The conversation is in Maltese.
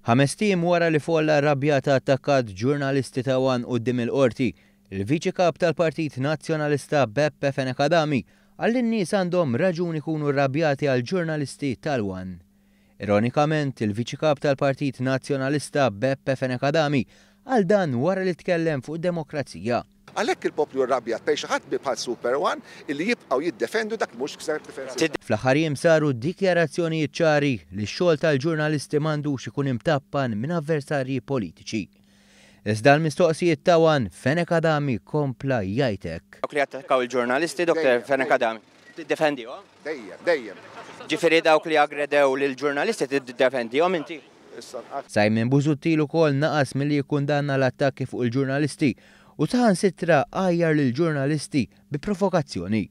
Ħamest ijiem wara li folla rrabjata attakkat ġurnalisti ta' one quddiem il-Qorti, il-Viċi Kap tal-Partit Nazzjonalista Beppe Fenech Adami qal li n-nies għandhom raġun ikunu rrabjati għall-ġurnalisti tal-One. Ironikament, il-Viċi Kap tal-Partit Nazzjonalista Beppe Fenech Adami qal dan wara li tkellem fuq demokrazija. Għalhekk il-poplu rrabjat bejn xi ħadd bħal Super One illi jibqgħu jiddefendu dak li mhux difensiv. Fl-aħħar jiem saru dikjarazzjonijiet ċari li x-xogħol tal-ġurnalisti m'għandux ikun imtappan minn avversarji politiċi. Iżda l-mistoqsijiet ta' One, Fenech Adami kompla jgħid hekk. Dawk li attakkaw il-ġurnalisti, Dr. Fenech Adami, tiddefendihom? Dejjem, dejjem. Ġifieri dawk li aggredew lill-ġurnalisti tiddefendihom inti? Simon Busuttil ukoll naqas milli jikkundanna l-attakki fuq il-ġurnalisti u saħansitra għajjar lill-ġurnalisti bi provokazzjoni.